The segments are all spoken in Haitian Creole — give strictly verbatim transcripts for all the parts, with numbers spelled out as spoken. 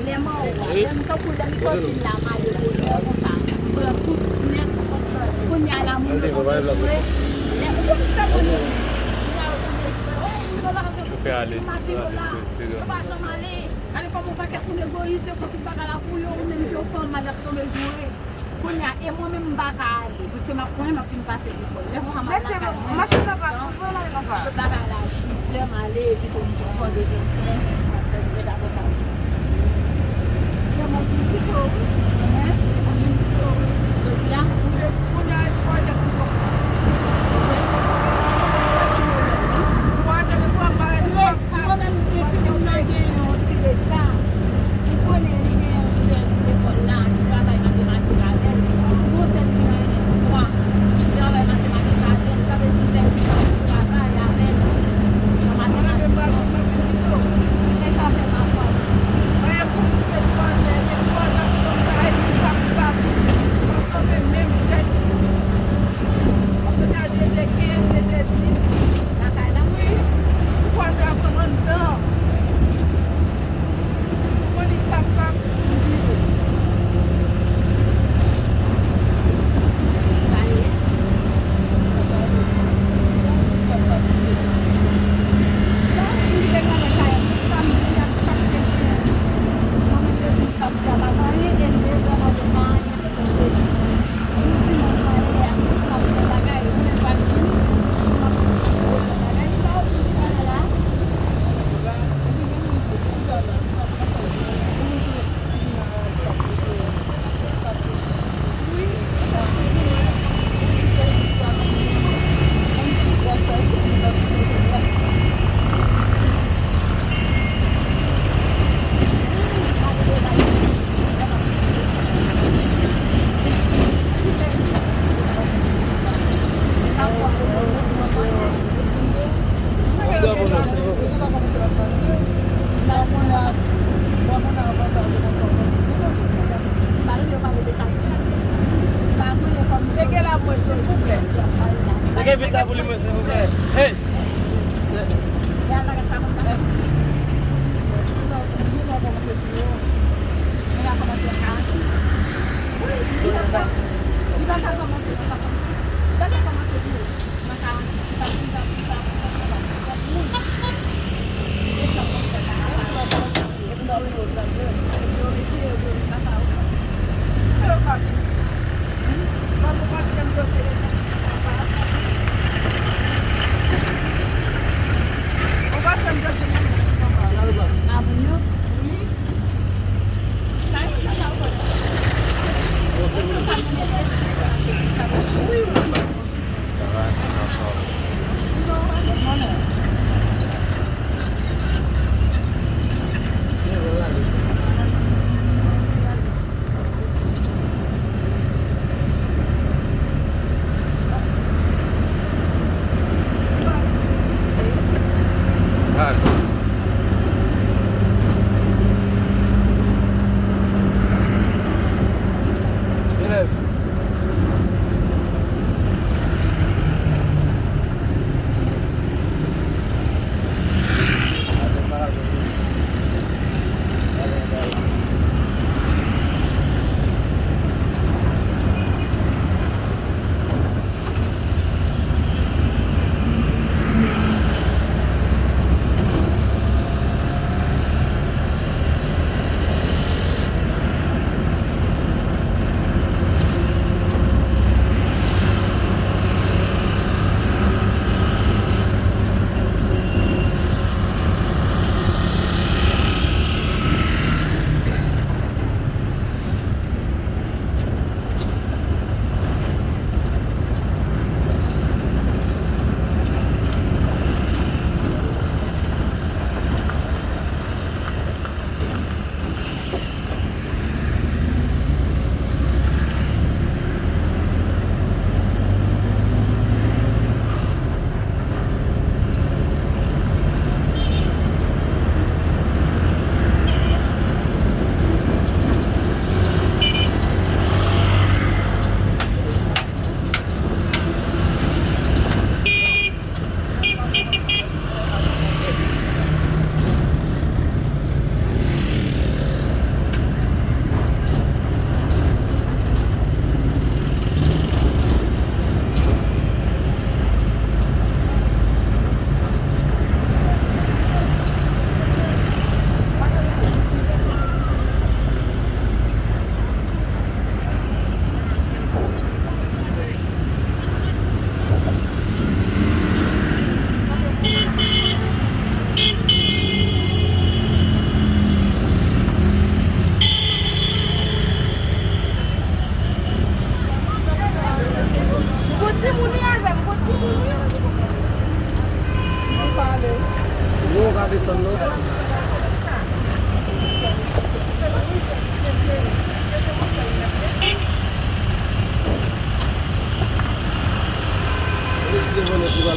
Lè m anwo a, lè m tankou lè m sòti la, m ale bonè konsa, m pran tout nèt. Kounye a la, moun yo konn jwe. Lè ou konn fè bonè. Yo fè ale, yo pa janm ale. Gade kòman yon pakèt moun egoyis, yo pran tout bagay la pou yo, ou menm ki yon fanm, al ap tonbe joure. Kounye a, e mwen menm m pa ka ale, paske m ap konnen m ap fin pase lekòl. Lè konsa m al lakay mwen, machin nan pa, tout bagay la, dizè m ale, epi tou m fè ankò dezyèm frè, m ap fè dizè apre sa. Lè mwen vin pito, wi. Mwen vin pito, wi. Jodi a, kounye a, e twazè pito. Twazè de twa, mwen menm, gen timoun nan gen yon ti reta. Ou konnen li gen yon sè ki lekòl la, ki travay matematik avè l. Yon sè ki nan N S twa, ki travay matematik avè l. Sa vle di, li pèdi tan pou travay avè l nan matematik. Men sa fè m ap pale.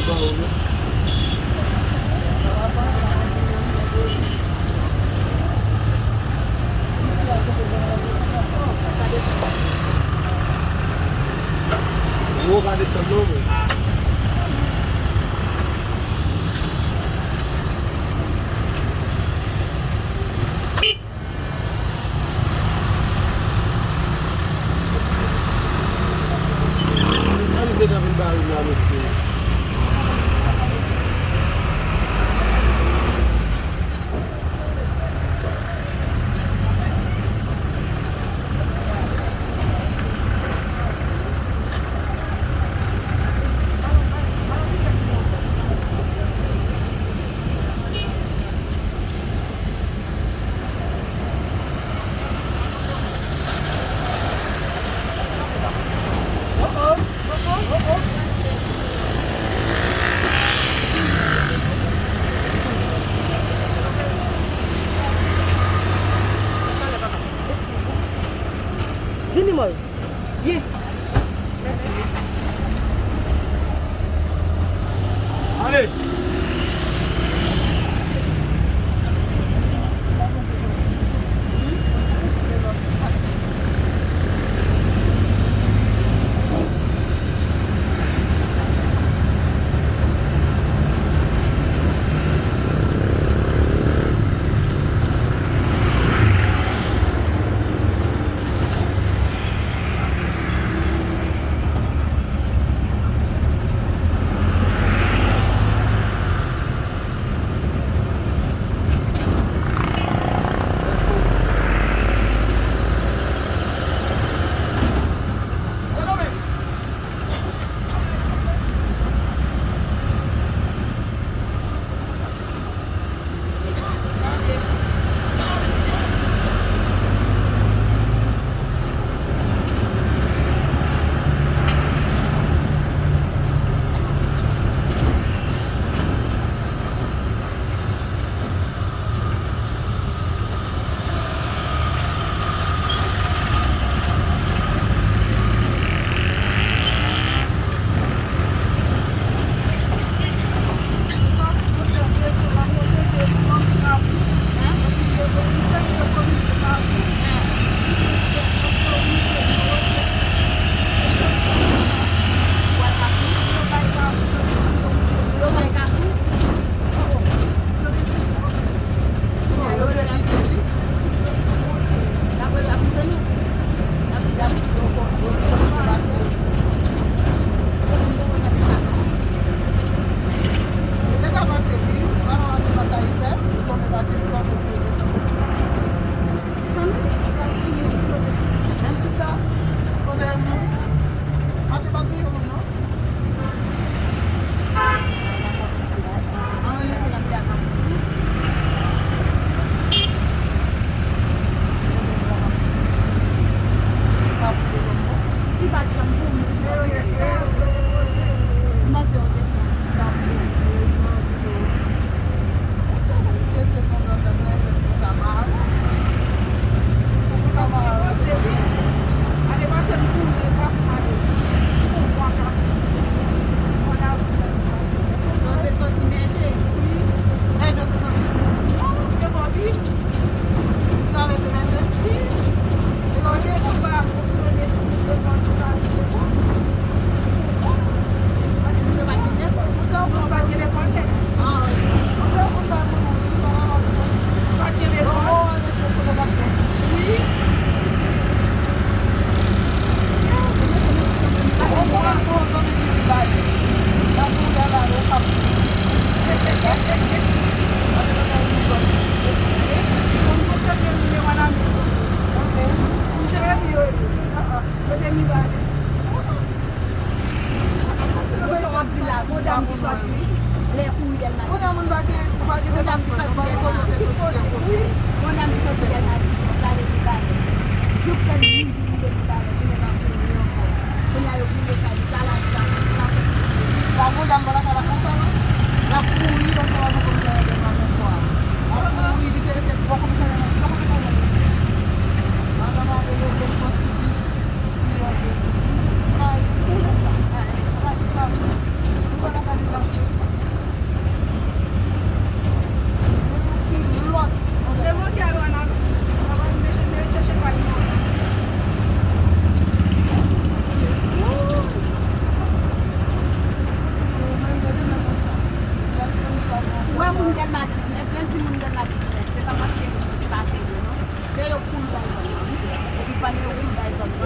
Ou pa desann non, mwen. Sa misye t ap vin ba rim la, mesye. Vini, Mòy. Ye. Ale! Ok,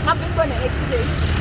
m ap vin konnen, eskize wi.